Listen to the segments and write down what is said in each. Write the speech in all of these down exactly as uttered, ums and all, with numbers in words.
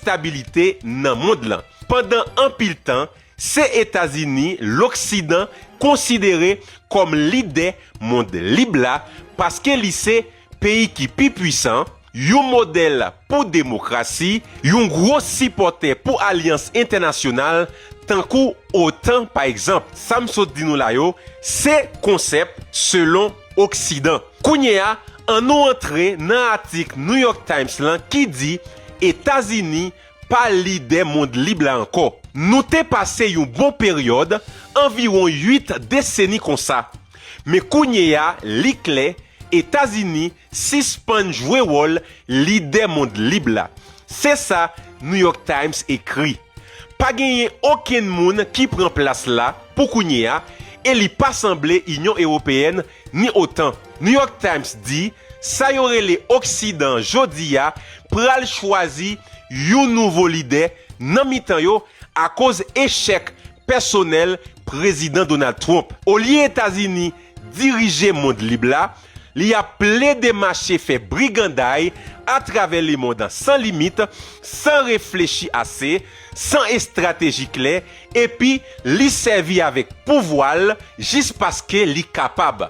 estabilite nan mond lan. Pandan anpil tan, se Etazini Loksidan konsidere kòm lidè mond lib la paske li se peyi ki pi pwisan, yon modèl pou demokrasi, yon gwo sipòtè pou alyans entènasyonal tankou OTAN pa egzanp. Sa m sot di nou la yo, se konsèp selon Oksidan. Kounye a, annou antre nan atik New York Times lan ki di Etazini pa lidè mond lib la ankò. Nou te pase yon bon peryòd, anviwon uit deseni konsa. Men kounye a, li klè, Etazini sispann jwe wòl lidè mond lib la. Se sa New York Times ekri. Pa genyen okenn moun ki pran plas la pou kounye a, e li pa sanble Inyon Ewopeyèn ni OTAN. New York Times di, sa yo rele Oksidan jodi a pral chwazi yon nouvo lidè nan mitan yo akoz echèk pèsonèl Prezidan Donald Trump. Olye Etazini dirije mond lib la, li ap plede mache fè briganday atravè lemond san limit, san reflechi ase, san estrateji klè, epi li sèvi avèk pouvwa l jis paske li kapab.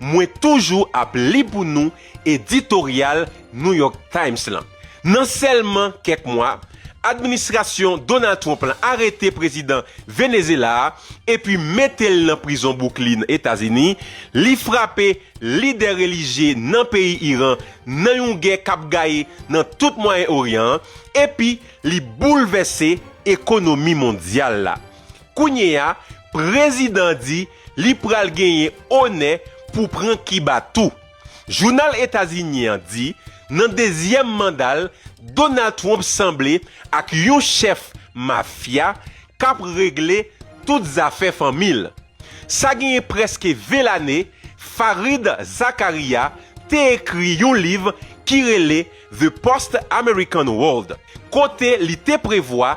Mwen toujou ap li pou nou editoryal New York Times lan. Nan sèlman kèk mwa, administrasyon Donald Trump lan arete prezidan Venezyela a epi mete l nan prizon Brooklyn, Etazini. Li frape lidè relijye nan peyi Iran nan yon gè k ap gaye nan tout Mwayen Oryan an, epi li boulvèse ekonomi mondyal la. Kounye a, prezidan an di li pral genyen onè pou pran Kiba tou. Jounal etazinyen an di, nan dezyèm manda l, Donald Trump sanble ak yon chèf mafya k ap regle tout zafè fanmi l. Sa genyen prèske ven lane, Fareed Zakaria te ekri yon liv ki rele The Post-American World, kote li te prevwa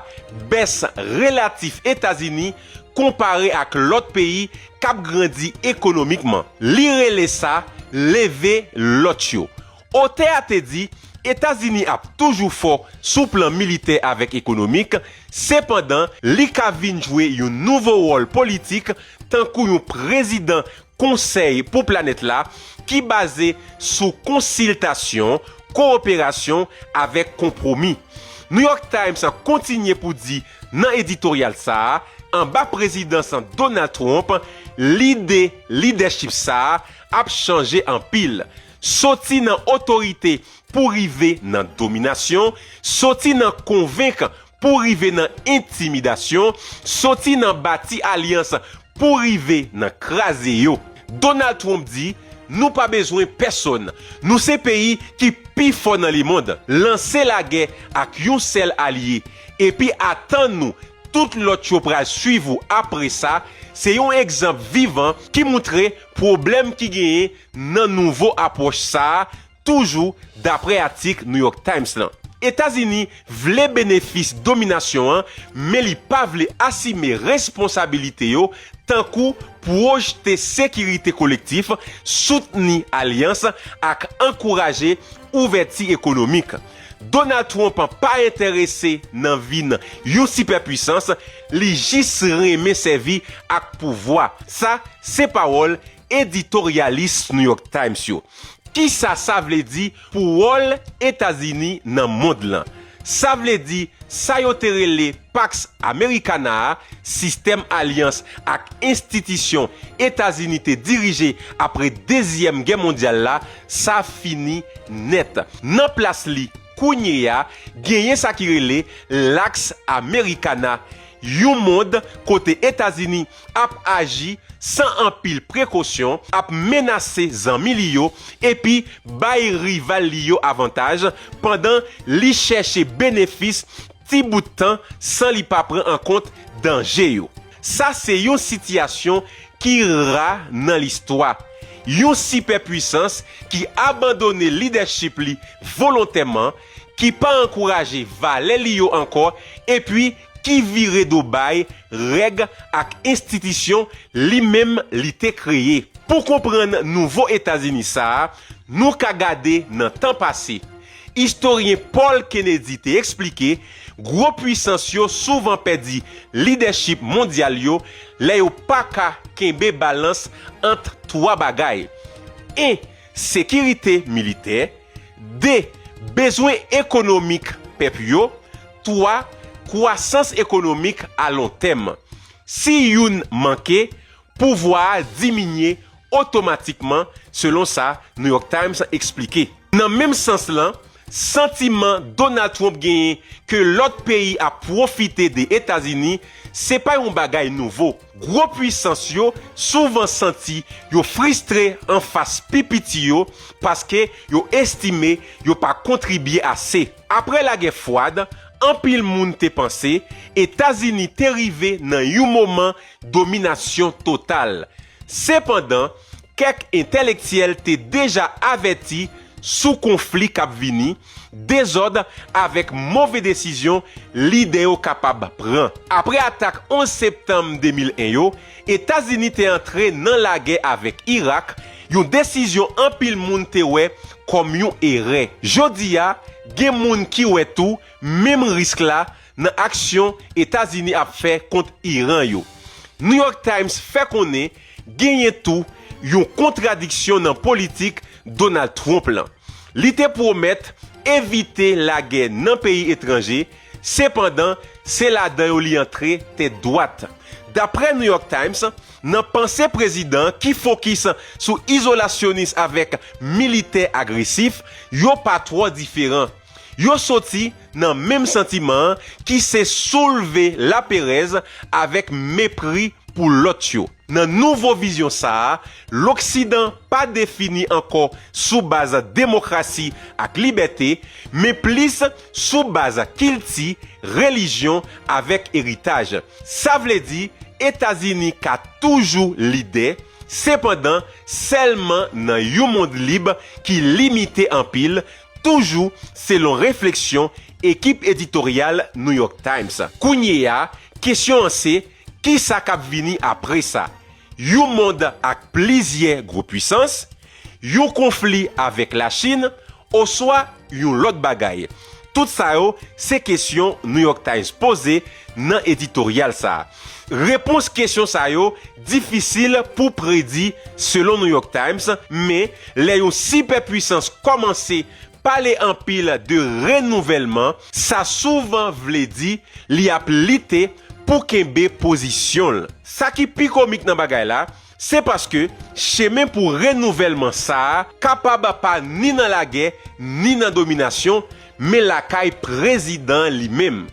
bès relatif Etazini konpare ak lòt peyi k ap grandi ekonomikman. Li rele sa leve lòt yo. Otè a te di Etazini ap toujou fò sou plan militè avèk ekonomik, sepandan, li ka vin jwe yon nouvo wòl politik tankou yon prezidan konsèy pou planèt la ki baze sou konsiltasyon, kowoperasyon avèk konpwomi. New York Times kontinye pou di nan editoryal sa a, anba prezidans Donald Trump, lide lidèchip sa a ap chanje anpil. Soti nan otorite pou rive nan dominasyon, soti nan konvenk pou rive nan entimidasyon, soti nan bati alyans pou rive nan kraze yo. Donald Trump di, nou pa bezwen pèsonn. Nou se peyi ki pi fò nan lemond. Lanse lagè ak yon sèl alye, epi atann nou tout lòt yo pral swiv ou apre sa, se yon egzanp vivan ki moutre pwoblèm ki genyen nan nouvo apwòch sa a, toujou daprè atik New York Times lan. Etazini vle benefis dominasyon an, men li pa vle asime responsabilite yo, tankou pwojte sekirite kolektif, soutni alyans, ak ankouraje ouvèti ekonomik. Donald Trump pa enterese nan vin yon sipèpwisans, li jis renmen sèvi ak pouvwa. Sa se pawòl editoryalis New York Times yo. Kisa sa vle di pou wòl Etazini nan mond lan? Sa vle di sa yo te rele Pax Americana a, sistèm alyans ak enstitisyon Etazini te dirije apre Dezyèm Gè Mondyal la, sa fini nèt. Nan plas li, kounye a, genyen sa ki rele Lax Americana, yon mond kote Etazini ap aji san anpil prekosyon, ap menase zanmi li yo, epi bay rival li yo avantaj, pandan li chèche benefis ti bout tan san li pa pran an kont danje yo. Sa se yon sitiyasyon ki ra nan listwa. Yon sipèpwisans ki abandone lidèchip li volontèman, ki pa ankouraje valè li yo ankò, epi ki vire do bay règ ak enstitisyon li menm li te kreye. Pou konprann nouvo Etazini sa a, nou ka gade nan tan pase. Istoryen Paul Kennedy te eksplike, gwo pwisans yo souvan pèdi lidèchip mondyal yo lè yo pa ka kenbe balans ant twa bagay: en, sekirite militè, de, bezwen ekonomik pèp yo, twa, kwasans ekonomik alontèm. Si youn manke, pouvwa a diminye otomatikman, selon sa New York Times eksplike. Nan menm sans lan, santiman Donald Trump genyen ke lòt peyi ap pwofite de Etazini, se pa yon bagay nouvo. Gwo pwisans yo souvan santi yo fristre anfas pi piti yo paske yo estime yo pa kontribye ase. Apre Lagè Fwad, anpil moun te panse Etazini te rive nan yon moman dominasyon total. Sepandan, kèk entèlektyèl te deja avèti sou konfli k ap vini, dezòd avèk move desizyon lidè yo kapab pran. Apre atak onz septanm de mil en yo, Etazini te antre nan lagè avèk Irak, yon desizyon anpil moun te wè kòm yon erè. Jodi a, gen moun ki wè tou menm risk la nan aksyon Etazini ap fè kont Iran yo. New York Times fè konnen genyen tou yon kontradiksyon nan politik Donald Trump lan. Li te pwomèt evite lagè nan peyi etranje, sepandan, se ladan yo li antre tèt dwat. Dapre New York Times, nan panse prezidan ki fokis sou izolasyonis avèk militè agresif, yo pa twò diferan. Yo soti nan menm santiman an ki se soulve laperèz avèk mepri pou lòt yo. Nan nouvo vizyon sa a, Loksidan pa defini ankò sou baz demokrasi ak libète, men plis sou baz kilti, relijyon avèk eritaj. Sa vle di, Etazini ka toujou lidè, sepandan, sèlman nan yon mond lib ki limite anpil, toujou selon refleksyon ekip editoryal New York Times. Kounye a, kesyon an se, kisa k ap vini apre sa? Yon mond ak plizyè gwo pwisans, yon konfli avèk Lachin, oswa yon lòt bagay? Tout sa yo, se kesyon New York Times poze nan editoryal sa a. Repons kesyon sa yo difisil pou predi selon New York Times, men lè yon sipèpwisans kòmanse pale anpil de renouvèlman, sa souvan vle di li ap lite pou kenbe pozisyon l. Sa ki pi komik nan bagay la, se paske chemen pou renouvèlman sa a kapab pa ni nan lagè, ni nan dominasyon, men lakay prezidan an li menm.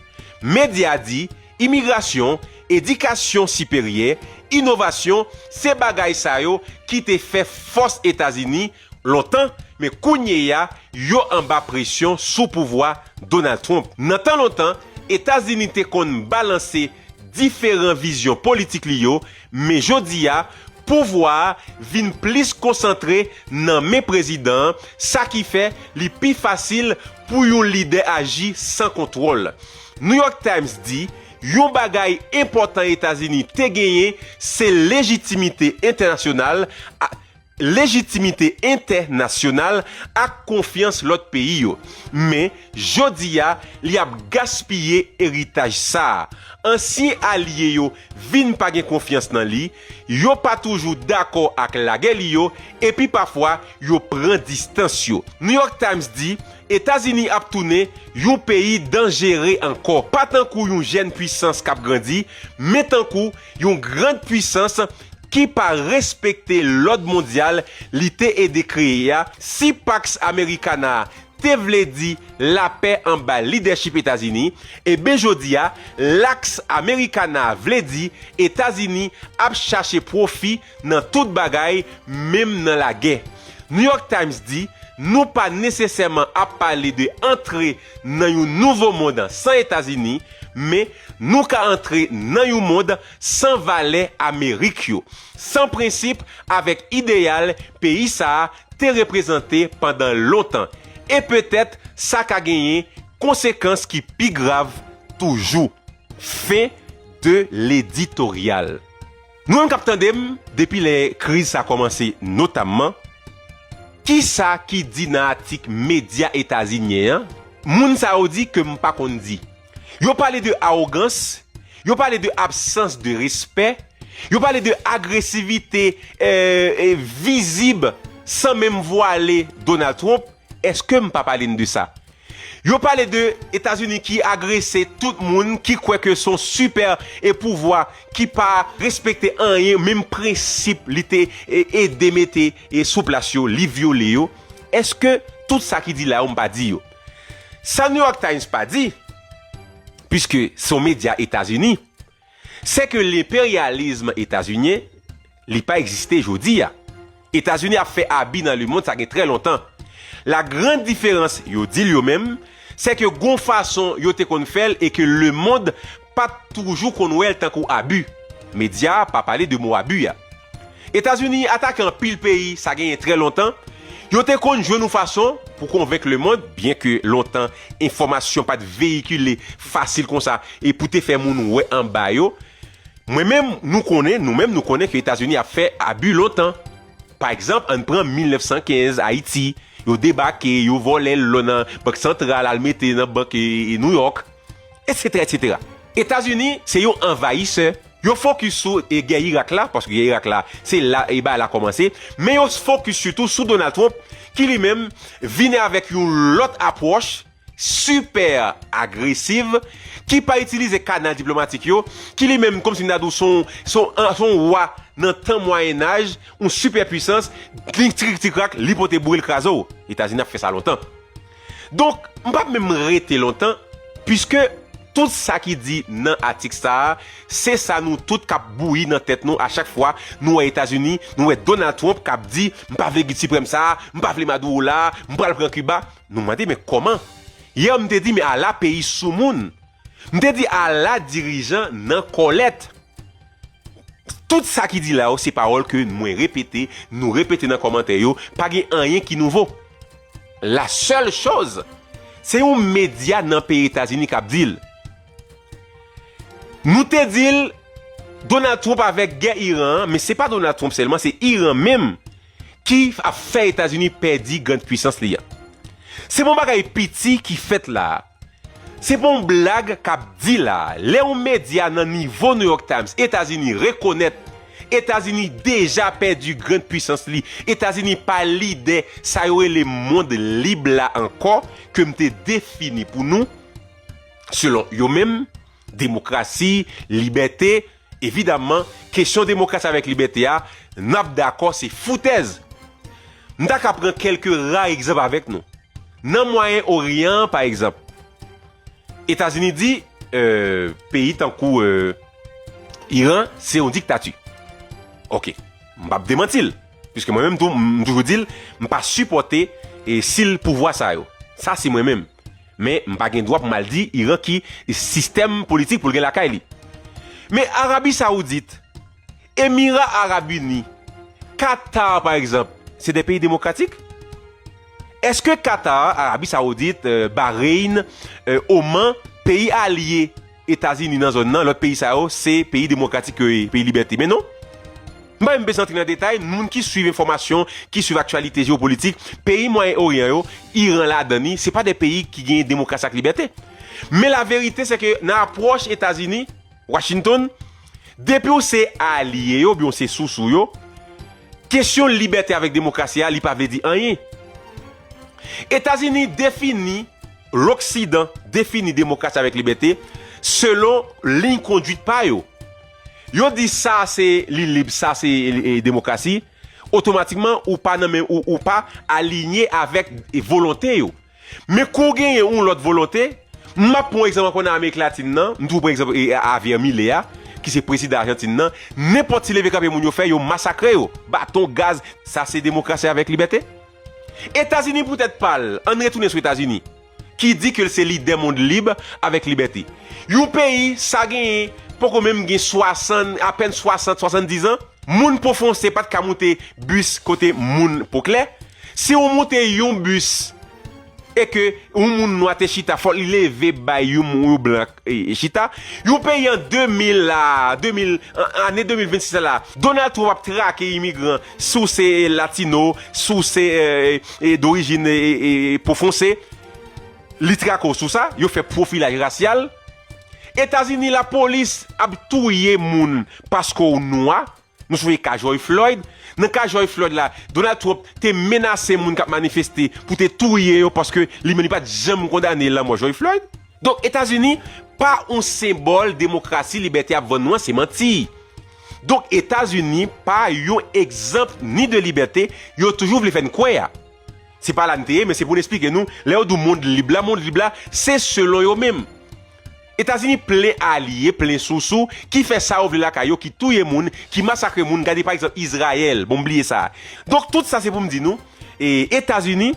Medya di, imigrasyon, edikasyon siperyè, inovasyon, se bagay sa yo ki te fè fòs Etazini lontan, men kounye a, yo anba presyon sou pouvwa Donald Trump. Nan tan lontan, Etazini te konn balanse diferan vizyon politik li yo, men jodi a, pouvwa a vin plis konsantre nan men prezidan an, sa ki fè li pi fasil pou yon lidè aji san kontwòl. New York Times di, yon bagay enpòtan Etazini te genyen, se lejitimite entènasyonal, a, lejitimite entènasyonal ak konfyans lòt peyi yo. Men, jodi a, li ap gaspiye eritaj sa a. Ansyen alye yo vin pa gen konfyans nan li, yo pa toujou dakò ak lagè li yo, epi pafwa, yo pran distans yo. New York Times di, Etazini ap tounen yon peyi danjere ankò, pa tankou yon jèn pwisans k ap grandi, men tankou yon grann pwisans ki pa respekte lòd mondyal li te ede kreye a. Si Pax Americana a te vle di lapè anba lidèchip Etazini, ebyen jodi a, Pax Americana a vle di Etazini ap chache pwofi nan tout bagay, menm nan lagè. New York Times di, nou pa nesesèman ap pale de antre nan yon nouvo mond san Etazini, men nou ka antre nan yon mond san valè Amerik yo, san prensip avèk ideyal peyi sa a te reprezante pandan lontan, e petèt sa ka genyen konsekans ki pi grav toujou. Fen de leditoryal. Nou menm k ap tande m, depi lè kriz sa kòmanse notamman, Kisa ki di nan atik medya etazinyen an? Moun sa yo di ke m pa konn di. Yo pale de awogans, yo pale de absans de respè, yo pale de agresivite, eh, eh, vizib san menm vwale Donald Trump. Èske m pa pale n de sa? Yo pale de Etazini ki agrese tout moun ki kwè ke se yon sipè e pouvwa ki pa respekte anyen, menm prensip li te e, ede mete e sou plas yo, li vyole yo. Èske tout sa ki di la yo, m pa di yo? Sa New York Times pa di, piske se yon medya Etazini, se ke lenperyalizm etazinyen, li pa egziste jodi a. Etazini ap fè abi nan lemonn, sa gen trè lontan. La grande différence, yo di l yo menm, se ke gon fason yo te konn fè l e ke lemonn pa t toujou konn wè l tankou abi. Medya a pa pale de mo abi a. Etazini atake anpil peyi, sa genyen trè lontan. Yo te konn jwenn yon fason pou konvenk lemonn, byen ke lontan enfòmasyon pa t veyikile fasil konsa e pou te fè moun wè anba yo. Mwen menm, nou konnen, nou menm, nou konnen ke Etazini ap fè abi lontan. Pa egzanp, ann pran mil nèf san kenz, Ayiti, yo debake, yo vòlè lò nan Bank Santral, al mete nan bank, e, e, New York, etsetera, etsetera. Etazini se yon anvayisè. Yo fokis sou, e, gè Irak la, paske gè Irak la, se la, e, bagay la kòmanse. Men yo fokis sitou sou Donald Trump, ki li menm vini avèk yon lòt apwòch sipè agresiv, ki pa itilize kanal diplomatik yo, ki li menm, kòmsi m ta di w, se yon, se yon, se yon wa nan tan Mwayennaj, yon sipè pwisans, li trik, trik, trak, li pote boure l kraze w. Etazini ap fè sa lontan. Donk, m p ap menm rete lontan, piske tout sa ki di nan atik sa a, se sa nou tout k ap bouyi nan tèt nou a chak fwa nou wè Etazini, nou wè Donald Trump k ap di, "M pa vle gid siprèm sa a, m pa vle Maduro la, m pral pran Kiba." Nou mande, "Men kòman?" Yè, m te di, "Men ala peyi soumoun." M te di, "Ala dirijan nan kòlèt." Tout sa ki di la yo, se pawòl ke mwen repete, nou repete nan kòmantè yo, pa gen anyen ki nouvo. La seule chose, se yon medya nan peyi Etazini k ap di l. Nou te di l, Donald Trump avèk gè Iran an, men se pa Donald Trump sèlman, se Iran menm ki ap fè Etazini pèdi grann pwisans li an. Se pa yon bagay piti ki fèt la a. Se pa yon blag k ap di la a. Lè yon medya nan nivo New York Times, Etazini rekonèt Etazini deja pèdi grann pwisans li, Etazini pa lidè sa yo rele mond lib la ankò, ke m te defini pou nou, selon yo menm, demokrasi, libète, evidamman, kesyon demokrasi avèk libète a, n ap dakò, se foutèz. M ta ka pran kèlke ra egzanp avèk nou. Nan Mwayen Oryan an, pa egzanp, Etazini di, euh, peyi tankou, euh, Iran, se yon diktati. Oke, m p ap demanti l, piske mwen menm tou, m toujou di l, m pa sipòte, e, estil pouvwa sa yo. Sa se mwen menm. Men m pa gen dwa pou m al di Iran ki sistèm politik pou l gen lakay li. Men Arabi Sawoudit, Emira Arab Ini, Katar, pa egzanp, se de peyi demokratik? Èske Katar, Arabi Sawoudit, euh, Bahreïn, euh, Oman, peyi alye Etazini nan zòn nan, lòt peyi sa yo, se peyi demokratik yo ye, peyi libète? Men non. M pa menm bezwen antre nan detay, moun ki swiv enfòmasyon, ki swiv aktyalite jewopolitik, peyi Mwayen Oryan yo, Iran ladan li, se pa de peyi ki gen demokrasi ak libète. Men laverite, se ke nan apwòch Etazini, Washington, depi w se alye yo, oubyen w se sousou yo, kesyon libète avèk demokrasi a, li pa vle di anyen. Etazini defini, Loksidan defini demokrasi avèk libète selon liy konduit pa yo. Yo di sa se li lib, sa se, e, demokrasi, otomatikman ou pa nan men, ou, ou pa alinye avèk volonte yo. Men kou w genyen yon lòt volonte, m ap pran yon egzanp ankò nan Amerik Latin nan, m toujou pran egzanp, e, Javier Milei a, ki se prezidan Ajantin nan, nenpòt ti leve kanpe moun yo fè, yo masakre yo, baton, gaz, sa se demokrasi avèk libète? Etazini poutèt pa l, ann retounen sou Etazini, ki di ke l se lidè mond lib avèk libète. Yon peyi, sa genyen, poko menm gen swasann, apèn swasant, swasanndizan, moun po fonse pa t ka moute bis kote moun po klè. Si w moute yon bis e ke yon moun nwa te chita, fòk li leve bay yon moun, yon blan, e, e chita. Yon peyi an de mil la, de mil, an, ane de mil vennsis la, Donald Trump ap trake imigran, si w se latino, si w se, e, e, dorijin, e, e, e, po fonse. Li trake w sou sa, yo fè pwofilaj rasyal. Etazini, lapolis ap touye moun paske w nwa. Nou sonje ka George Floyd. Nan ka George Floyd la, Donald Trump te menase moun k ap manifeste pou te touye yo paske li menm li pa t janm kondane lanmò George Floyd. Donk, Etazini pa yon senbòl demokrasi, libète y ap vann nou an, se manti. Donk, Etazini pa yon egzanp ni de libète yo toujou vle fè n kwè a. Se pa la n te ye, men se pou n esplike nou, lè yo di w mond lib la, mond lib la, se selon yo menm. Etazini plen alye, plen sousou, ki fè sa yo vle lakay yo, ki touye moun, ki masakre moun. Gade pa egzanp Izrayèl, bon, m bliye sa. Donk, tout sa se pou m di nou, e, Etazini,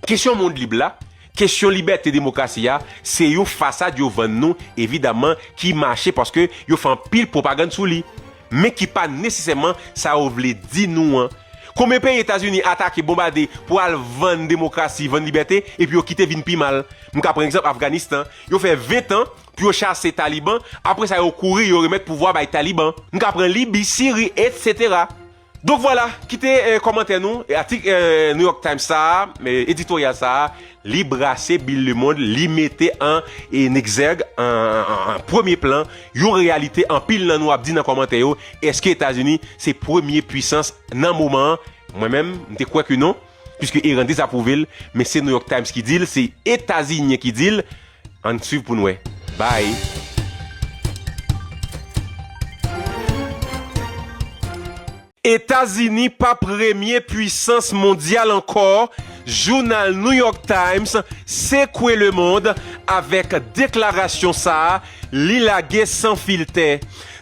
kesyon mond lib la, kesyon libète, demokrasi a, se yon fasad yo vann nou, evidaman, ki mache paske yo fè anpil pwopagann sou li, men ki pa nesesèman sa yo vle di nou an. Konbyen peyi Etazini atake, bonbade pou al vann demokrasi, vann libète, epi yo kite vin pi mal? M ka pran egzanp Afganistan. Yo fè ven tan pou yo chase Taliban, apre sa yo kouri, yo remèt pouvwa bay Taliban. M ka pran Libi, Siri, etsetera. Donk vwala, kite, eh, kòmantè nou, eh, atik, eh, New York Times sa a, eh, editoryal sa a, li brase bil lemonn, li mete an, eh, en egzèg, an, an, an, an premye plan, yon reyalite anpil nan nou ap di nan kòmantè yo, èske Etazini se premye pwisans nan moman an? Mwen menm, m te kwè ke non, piske Iran dezapwouve l, men se New York Times ki di l, se Etazinyen ki di l. Ann swiv pou n wè. Bye! Etazini pa premye pwisans mondyal ankò, jounal New York Times sekwe lemonn avèk deklarasyon sa a, li lage san filtè.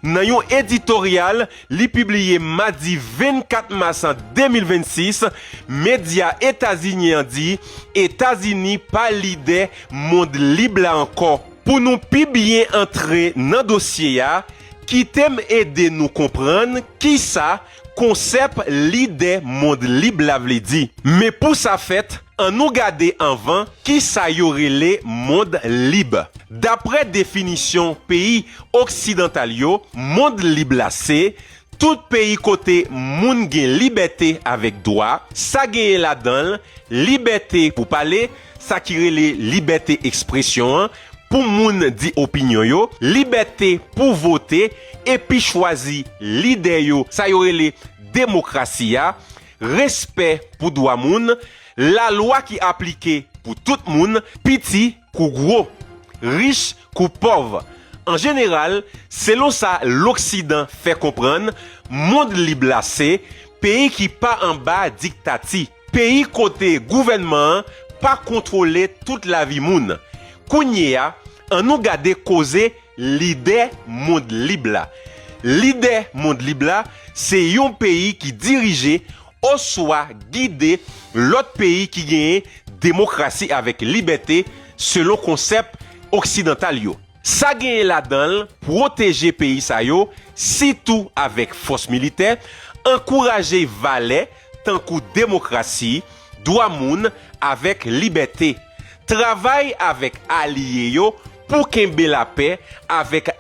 Nan yon editoryal li pibliye madi vennkat mas de mil vennsis, medya etazinyen an di Etazini pa lidè mond lib la ankò. Pou nou pi byen antre nan dosye a, kite m ede nou konprann kisa konsèp lidè mond lib la vle di. Men pou sa fèt, ann nou gade anvan kisa yo rele mond lib. Daprè definisyon peyi oksidantal yo, mond lib la se tout peyi kote moun gen libète avèk dwa, sa genyen ladan l libète pou pale, sa ki rele libète ekspresyon an, pou moun di opinyon yo, libète pou vote epi chwazi lidè yo, sa yo rele demokrasi a, respè pou dwa moun, lalwa ki aplike pou tout moun, piti kou gwo, rich kou pòv. An jeneral, selon sa Loksidan fè konprann, mond lib la se peyi ki pa anba diktati, peyi kote gouvènman an pa kontwole tout lavi moun. Kounye a, ann nou gade koze lidè mond lib la. Lidè mond lib la se yon peyi ki dirije oswa gide lòt peyi ki genyen demokrasi avèk libète selon konsèp oksidantal yo. Sa genyen ladan l pwoteje peyi sa yo, sitou avèk fòs militè, ankouraje valè tankou demokrasi, dwa moun avèk libète, travay avèk alye yo pou kenbe lapè avèk